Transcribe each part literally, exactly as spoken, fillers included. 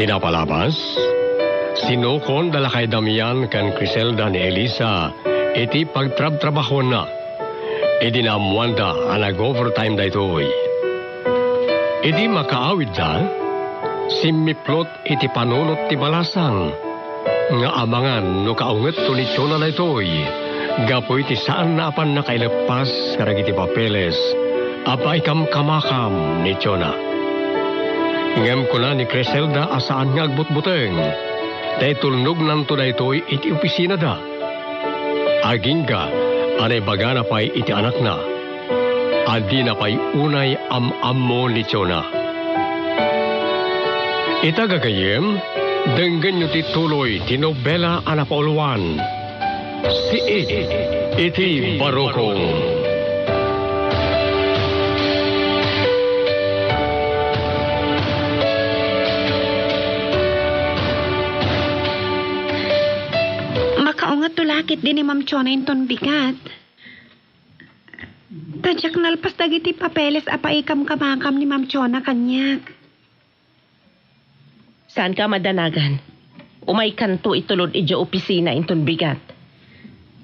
Iti napalabas, sinukon da lakay Damian ken Criselda ni Elisa iti pagtrabtrabahuanna idi naammoanda a nag-overtime daytoy. Idi makaawidda, simmiplot iti panunot ti balasang nga amangan no kaungetto ni Chona daytoy gapu iti saanna a pannakaileppas kadagiti papeles a paikamkamakam ni Chona. Ngem kuna ni Criselda a saan nga agbutbuteng, ta itulnognanto daytoy iti opisinada. Agingga a naibagana pay iti anakna a dina pay unay am-ammo ni Chona. Ita gagayyem, denggenyo ti tuloy ti nobela a napauluan, Siit iti Barukong. Makaungetto la ketdi ni Ma'am Chona inton bigat. Ta diak nalpas dagiti papeles a paikamkamakam ni Ma'am Chona kaniak. Saanka a madanagan. Umaykanto itulod idiay opisina inton bigat.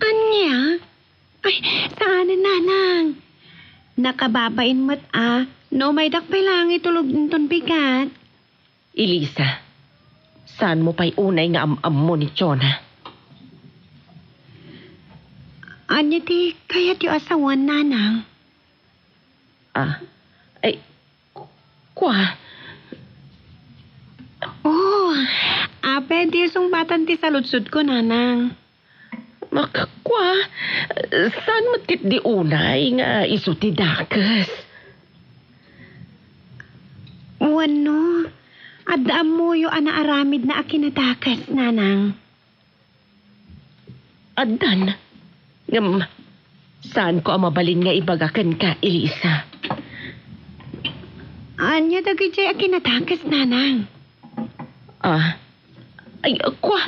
Ania? Ay, saanen, nanang. Nakababain met a, no umaydak pay laeng itulod inton bigat. Elisa, saanmo pay unay nga am-ammo ni Chona? Ania ti kayatyo a sawen, nanang? Ah, ay, ku-, kua. Oh, apay diyo sungbatan ti saludsodko, nanang? Mak-, kua, saan met ketdi unay nga isu ti dakes? Wenno, adda ammoyo a naaramidna a kinadakes, nanang? Addan. Ngem, saanko a mabalin nga ibaga kenka, Elisa. Ania dagidiay a kinadakes, nanang? Ah, ay, kua,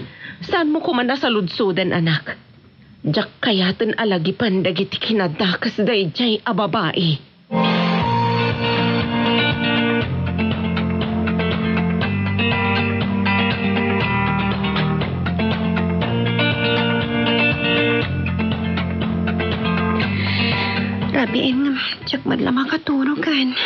saanmo koma a saludsoden, anak? Diak kayaten a lagipen dagiti kinadakes daydiay a babai. Rabiin, ngem diak met la makaturogen.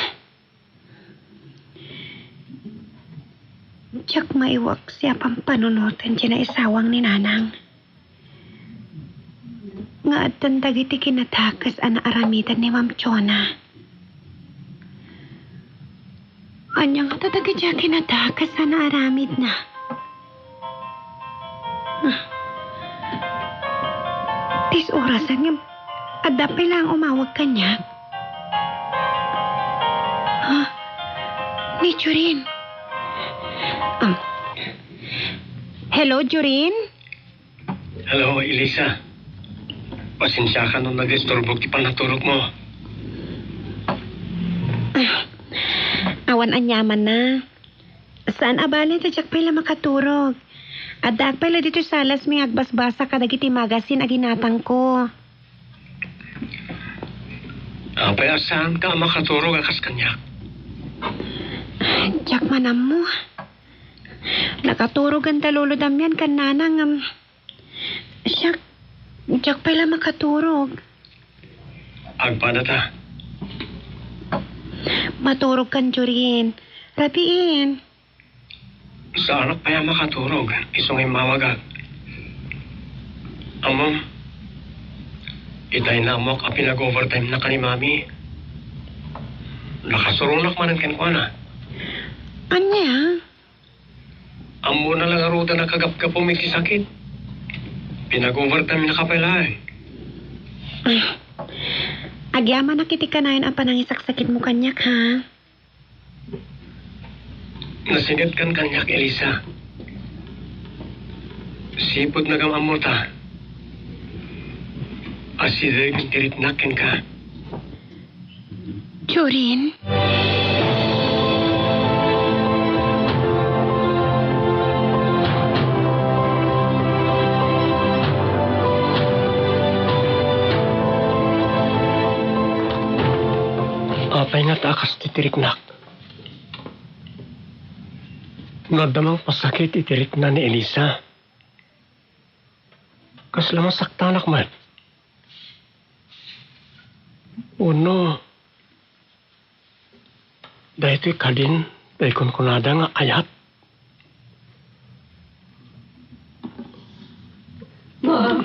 Diak maiwaksi a pampanunoten ti naisawang ni nanang nga addan dagiti kinadakes a naaramiden ni Ma'am Chona. Ania ngata dagiti kinadakes a naaramidna? Ah. Dis orasen ngem adda pay laeng umawag kaniak. Ha? Ni Jorin. Ah. Hello, Jorin? Hello, Elisa. Pasensiaka no nadisturbok ti pannaturogmo. Ah, awan aniamanna. Saan a bale ta diak pay la makaturog. Addaak pay la ditoy salasmi nga agbasbasa kadagiti magasin a ginatangko. Apay a saanka a makaturog a kas kaniak? Diak man ammo. Nakaturogen da Lolo Damian ken Nanang, ngem siak, diak pay la makaturog. Agpadata. Maturogkan, Jorin. Rabiin. Saanak pay a makaturog, isu nga immawagak. Ammom, itay naammoak a pinag-overtime na kan ni Mami. Nakasuronak manen kenkuana. Ania? Ammona la ngaruden a kagapgapum iti sakit. Pinag-overtime na ka pay laeng. Ah, agyamanak iti kanayon a panangisaksakitmo kaniak, ha? Nasigedkan kaniak, Elisa. Sipud nagam-ammota, asidegen ti riknak kenka. Jorin? Apay ngata a kas ti riknak? No adda mangpasakit iti rikna ni Elisa, kasla masaktanak met? Wenno, daytoy kadin, tay kunkunada nga ayat? Ma,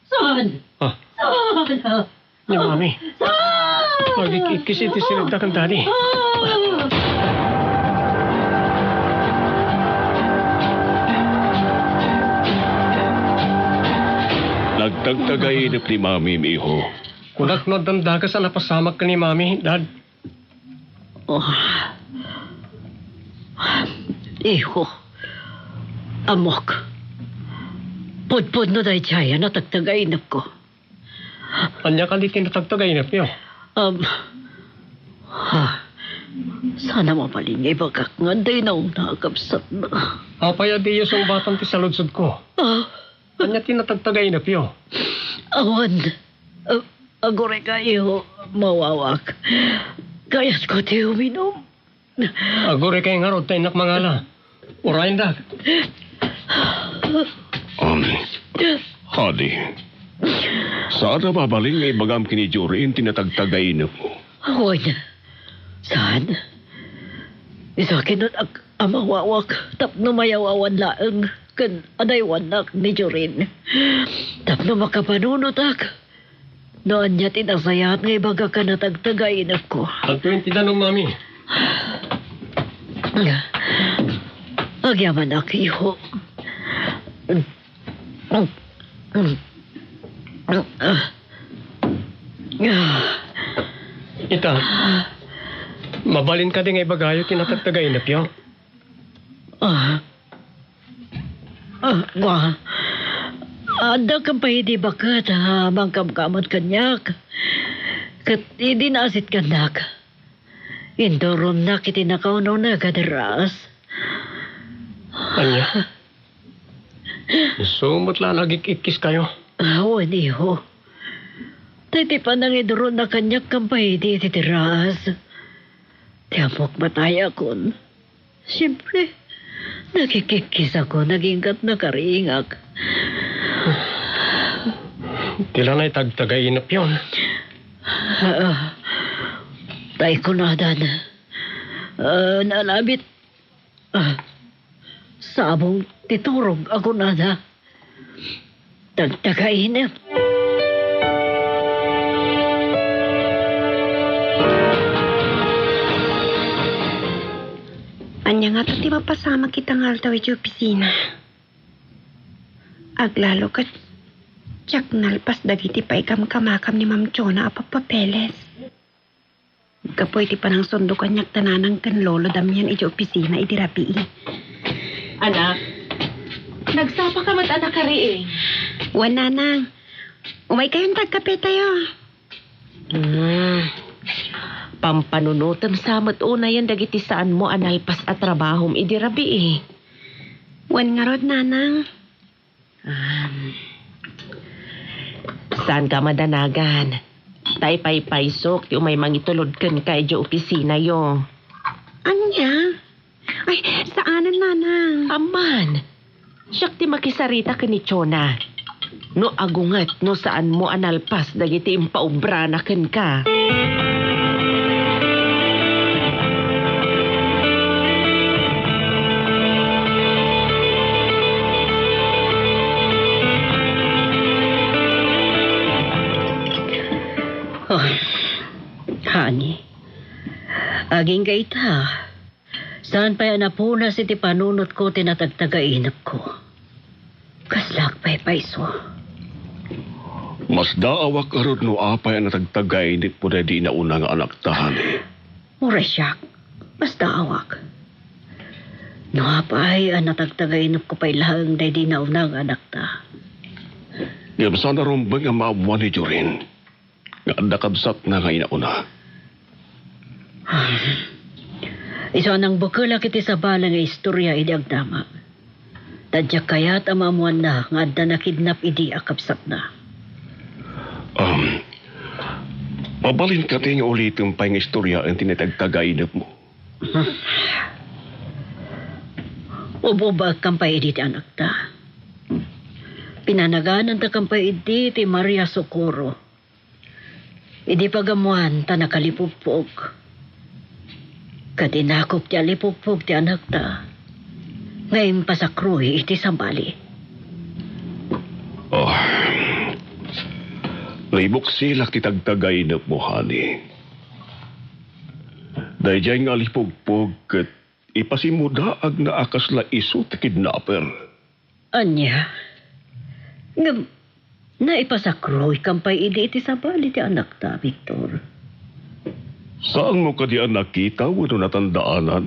saan? Ah. Saan? Ni Mami. Saan? Agik-ikkis iti sinedda ken Daddy. Ah! Nagtagtagainep ni Mami, miho. Kunak no addan dakes a napasamak ken ni Mami, Dad. Oh. Iho, ammok. Pudpudno daydiay a natagtagainepko. Ania kadi ti natagtagainepyo? Um, ha, saan a mabalin nga ibagak nga adda inauna a kabsatna. Apay a diyo sungbatan ti saludsodko? Ah. Ania ti natagtagainepyo? Awan. Ah, agurayka, iho, mawawak. Kayatko ti uminum. Agurayka ngarud ta innak mangala. Urayendak. Um, Hadi, saan a mabalin nga ibagam ken ni Jorin ti natagtagainepmo? Awan. Saan? Isu a kinun-ak a mawawak tapno mayaw-awan laeng ken adaywannak ni Jorin. Tapno makapanunotak no ania ti nasayaat nga ibagak a natagtagainepko. Agtuyen ti danum, Mami. Agyamanak, iho. Ita, mabalin kadi nga ibagayo ti natagtagainepyo? Ah. Ah, wa. Adda ken pay idi baket a mangkamkamot kaniak. Ket idi naasitgannak, induronnak iti nakaunona a gaderaas. Ania? Isu met la a nagik-ikkis kayo? Awan, iho. Daydi panangiduronnak kaniak ken pay idi iti deraas. Ti ammok matayakon. Siempre, nagik-ikkisakon agingga't nakaringak. Ti la naitagtagainepyon. Ah, tay kunadan. Ah, nalabit. Ah, sabong ti turog a kunada. Tagtagainep. Ania ngata ti mapasamak ita nga aldaw iti opisina? Aglalo ket diak nalpas dagiti paikamkamakam ni Ma'am Chona a pappapeles. Gapu iti panangsundo kaniak da Nanang ken Lolo Damian iti opisina idi rabii. Anak, nagsapaka met a nakariing? Wen, Nanang. Umaykayon ta agkapetayo. Hmm. Pampanunotem sa met unayen dagiti saanmo a nalpas a trabahom idi rabii. Wen ngarud, Nanang. Um, saanka madanagan. Ta ipaypaysok ti umay mangitulod kenka idiay opisinayo. Ania? Ay, saanen, Nanang. Amman, siak ti makisarita ken ni Chona. No agunget no saanmo a nalpas dagiti impaubrana kenka. Oh, honey, agingga ita. Saan pay a napunas iti panunotko ti natagtagainepko. Kaslaak pay payso. Masdaawak ngarud no apay a natagtagainepmo daydi inauna nga anakta, honey. Uray siak, masdaawak. No apay a natagtagainepko pay laeng daydi inauna nga anakta. Ngem saan a rumbeng a maammuan ni Jorin nga adda kabsatna nga inauna. Isu a nangbukelak iti sabali nga istorya idi agdama. Ta diak kayat a maammuanna nga adda nakidnap idi a kabsatna. Um, mabalin kadi nga ulitem pay nga istoryaen ti natagtagainepmo? Ub-ubbaekkan pay idi ti anakta. Pinanaganantakan pay idi ti Maria Socorro. Idi pagammoan ta nakalipugpog. Ket inakop ti alipugpog ti anakta nga impasakroy iti sabali. Oh. Naibuksilak ti tagtagainepmo, honey. Daydiay nga alipugpog ket ipasimmudaagna a kasla isu ti kidnapper. Ania? Ngem, naipasakroykan pay idi iti sabali ti anakta, Victor. Saanmo kadi a nakita wenno natandaanan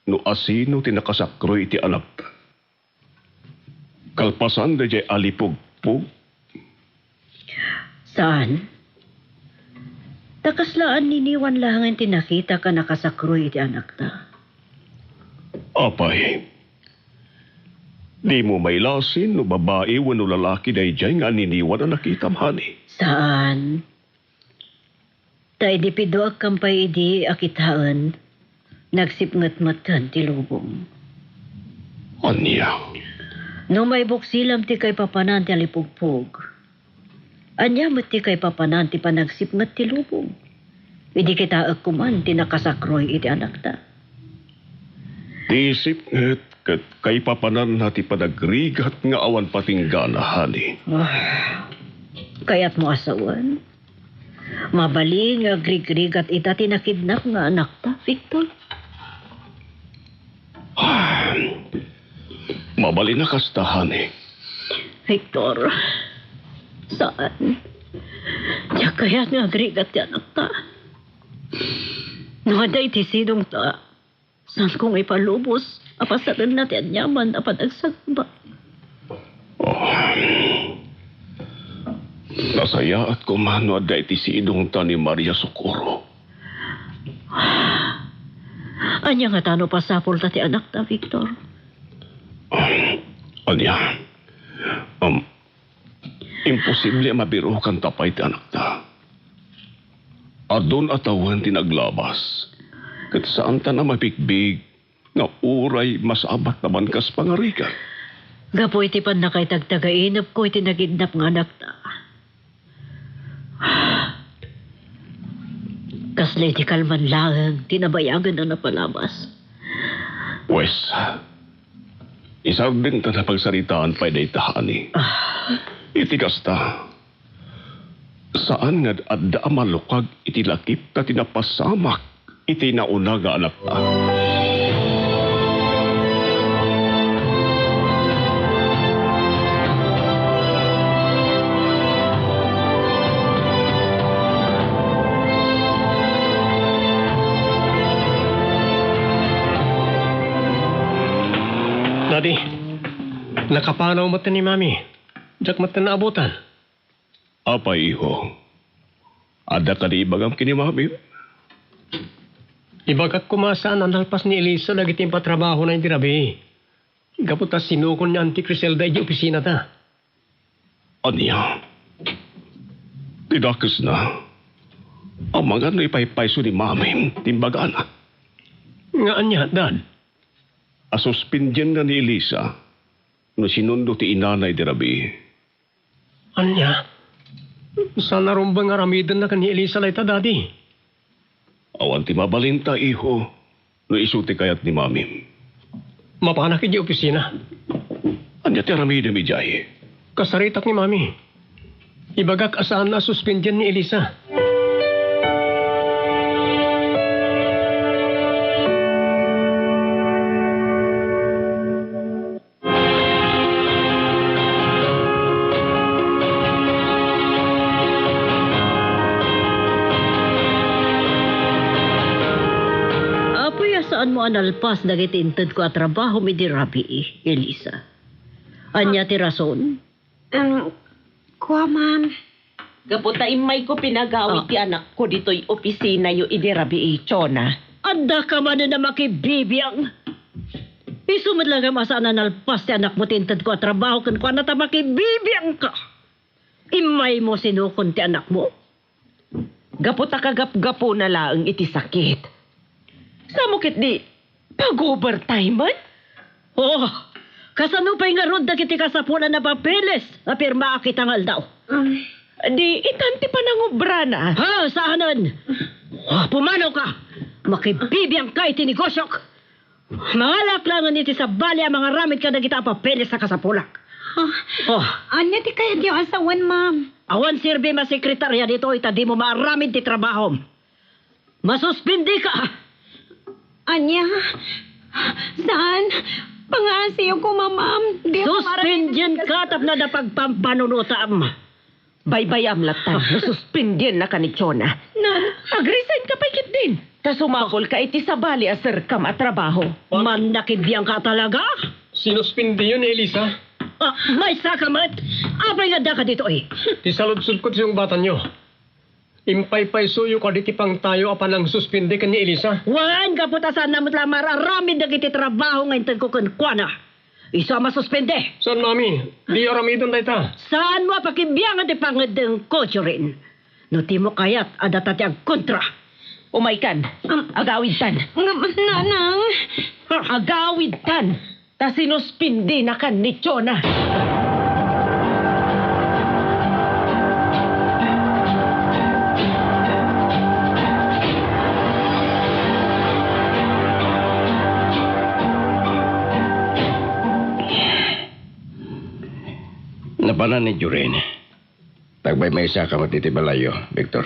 no asino ti nakasakroy iti anakta? Kalpasan daydiay alipugpog? Saan? Ta kasla anniniwan laengen ti nakitak a nakasakroy iti anakta. Apay, dimo mailasin no babai wenno lalaki daydiay nga anniniwan a nakitam, honey? Saan? Ta idi piduakkan pay idi a kitaen, nagsipnget metten ti lubong. Ania? No maibuksilam ti kaipapanan ti alipugpog, ania met ti kaipapanan ti panagsipnget ti lubong? Idi kitaek koman ti nakasakroy iti anakta. Ti sipnget ket kaipapananna ti panagrigat nga awan patinggana, honey. Ah, kayatmo a sawen? Mabalin nga agrigrigat ita ti nakidnap nga anakta, Victor? Ah, mabalin a kasta, honey. Victor, saan? Diak kayat nga agrigat ti anakta. No adda iti sidongta, saanko nga ipalubos a pasaenna ti aniaman a panagsagaba. Oh. Nasayaat koma no adda iti sidongta ni Maria Socorro. Ania nga tano pasapulta ti anakta, Victor? Ania? Um, Imposible a mabirokanta pay ti anakta. Adun a tawen ti naglabas, ket saanta a mabigbig nga uray masabatna man kas pangarigan. Gapu iti pannakaitagtagainepko iti nakidnap nga anakta. Kasla iti kalman laeng ti nabayagen a napalabas. Pues, isardengta a pagsaritaan pay dayta, honey. Ah. Iti kasta, saan nga adda a malukag iti lakipta ti napasamak iti nauna nga anakta. Daddy, nakapanaw met ni Mami. Diak met naabutan. Apay, iho? Adda kadi ibagam ken ni Mami? Ibagak koma a saan a nalpas ni Elisa dagiti impatrabahona idi rabii. Gapu ta sinukon ni Auntie Criselda idiay opisinata. Ania? Ti dakesna, amangan no ipaypayso ni Mami ti imbagana. Nga ania, Dad? A suspendienna ni Elisa no sinundo ti inana idi rabii. Ania? Saan a rumbeng nga aramidenna ken ni Elisa dayta, Daddy? Awan ti mabalinta, iho, no isu ti kayat ni Mami. Mapanak idiay opisina. Ania ti aramidem idiay? Kasaritak ni Mami. Ibagak a saan a suspendien ni Elisa. Apay a saanmo a nalpas dagiti intedko a trabahom idi rabii, Elisa? Ania ti rason? Em, kua, ma'am. Gapu ta immayko pinagawid Ah. ti anakko ditoy opisinayo idi rabii, Chona. Adda ka manen a makibibiang. Isu met la ngem a saan a nalpas ti anakmo ti intedko a trabaho kenkuana ta makibibiangka. Immaymo sinukon ti anakmo. Gapu ta kagapgapuna laeng iti sakit. Samo ketdi, pag-overtime-en? Oh, kasano pay ngarud dagiti kasapulan a papeles a pirmaak ita nga aldaw? Ay. Di itan ti panangubrana. Ha, saanen. Oh, pumanaw ka. Makibibiang ka iti negosyok. Mangalak laengen iti sabali a mangaramid kadagita a papeles a kasapulak. Ah, oh. Ania ti kayatyo a sawen, ma'am? Awan serbim a sekretarya ditoy ta dimo maaramid ti trabahom. Masuspendika! Ania? Saan? Pangaasiyo koma, ma'am. Di ako Suspendienka tapno adda pagpampanunotam. Baybay-am latta. Nasuspendiennaka ni Chona. Nan, agresign ka pay ketdin. Ta sumapulka iti sabali a serkam a trabaho. Mannakibiangka talaga? Sinuspendiyo ni Elisa. Ah, maysa ka met. Apay nga addaka ditoy? Ti saludsodko ti sungbatanyo. Impaypaysoyo kadi ti pangtayo a panangsuspindi ken ni Elisa? Wen, gapu ta saanna met la maaramid dagiti trabaho nga intedko kenkuana. Isu a masuspende. Saan, Mami? Di aramiden dayta. Saanmo a pakibiangan ti pangeddengko, Jorin. No dimo kayat, adda ti agkontra. Umaykan. Am- Agawidtan. Ngem, nanang. Agawidtan. Ta sinuspindinakan ni Chona. Napanan ni Jorin. Tagmaymaysa ka met iti balayyo, Victor.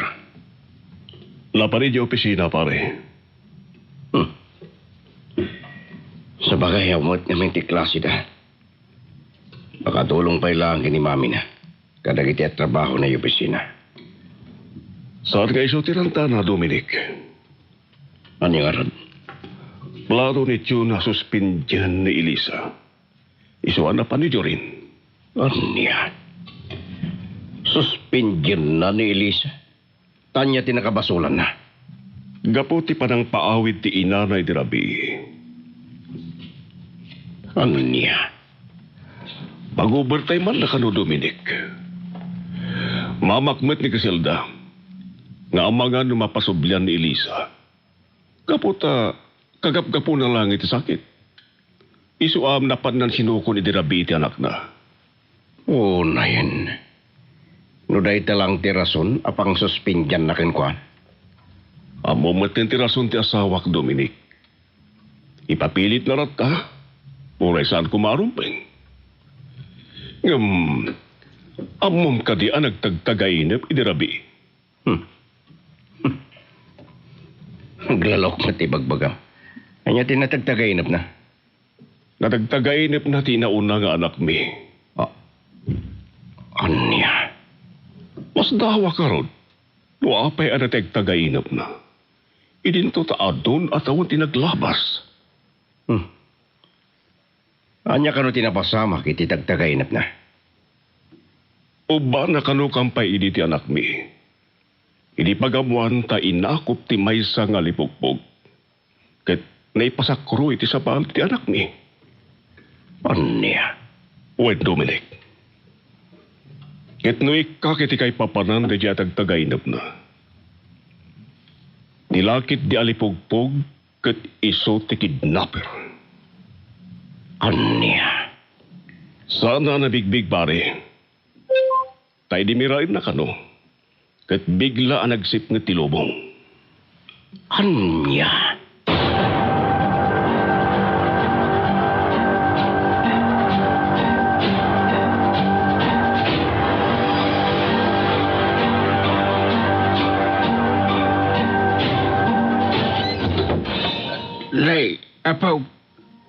Napan idiay opisina, pare. Hmm. Sabagay, awan met ngamin ti klaseda. Makatulong pay laeng ken ni mamina kadagiti a trabahona idiay opisina. Saan nga isu ti rantana, Dominic? Ania ngarud? Plano ni Chona a suspendien ni Elisa. Isu a napan ni Jorin. Ania? Suspendienna ni Elisa? Ania ti nakabasolanna? Gapu ti panangpaawid ti inana idi rabii. Ania? Pag-overtime-anna kano, Dominic. Mamak met ni Griselda nga amangan no mapasublian ni Elisa. Gapu ta kagapgapuna laeng iti sakit. Isu a napanna sinukon idi rabii ti anakna. Unayen. No dayta laeng ti rason a pangsuspendianna kenkuana. Ammom metten ti rason ti asawak, Dominic. Ipapilitna latta, uray saan koma a rumbeng. Ngem, ammom kadi a nagtagtagainep idi rabii? Hmm. Aglalok met ti ibagbagam. Ania ti natagtagainepna? Natagtagainepna ti inauna nga anakmi. Ah. Ania? Masdaawak ngarud no apay a natagtagainepna. Idinto ta adun a tawen ti naglabas. Hmm. Ania kano ti napasamak iti tagtagainepna? Ubbana kano kampay idi ti anakmi. Idi pagammoan ta inakop ti maysa nga lipugpog, ket naipasakro iti sabali ti anakmi. Ania? Wen, Dominic. Ket no ikkak iti kaipapanan daydiay a tagtagainepna, ni lakit di alipugpog ket isu ti kidnapper. Ania? Saan a nabigbig, pare. Ta idi miraenna kano, ket bigla a nagsipnget ti lubong. Ania? Nay, apo,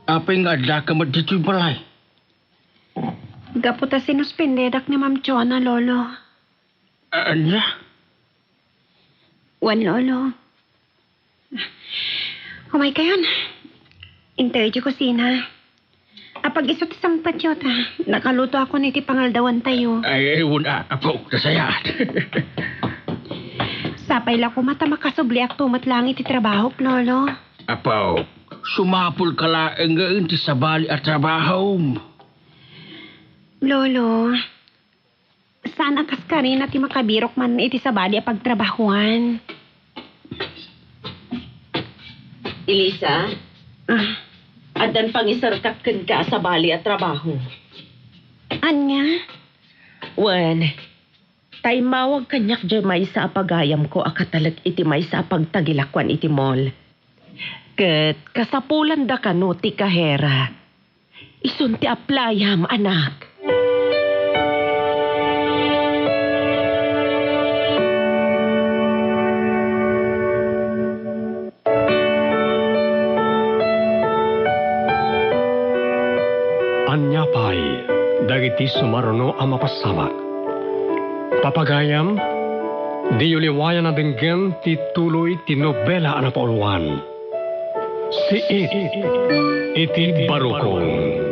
apay nga addaka met ditoy balay? Gapu ta sinuspendedak ni Ma'am Chona, Lolo. A-, ania? Wen, Lolo. Umaykayon. Intayo ti kusina. Apag-isu ti sangpetyo ta nakalutoakon iti pangaldawantayo. Ay, ay, wen, a-, apo, nasayaat. Sapay la koma ta makasubliakto met laeng iti trabahok, Lolo. Apo, sumapulka laeng nga iti sabali a trabahom. Lolo, saan a kaskarina ti makabirok man iti sabali a pagtrabahoan. Elisa? Ah. Addan pangiserkak kenka a sabali a trabaho. Ania? Wen, ta immawag kaniak diay maysa a pagayamko a katalek iti maysa a pagtagilakuan iti mall. Ket kasapulandakano ti kahera. Isun ti applyam, anak. Ania pay dagiti sumaruno a mapasabak? Papagayam, diyo liwayan a denggen ti tuloy ti nobela a napauluan. Siit iti barukon.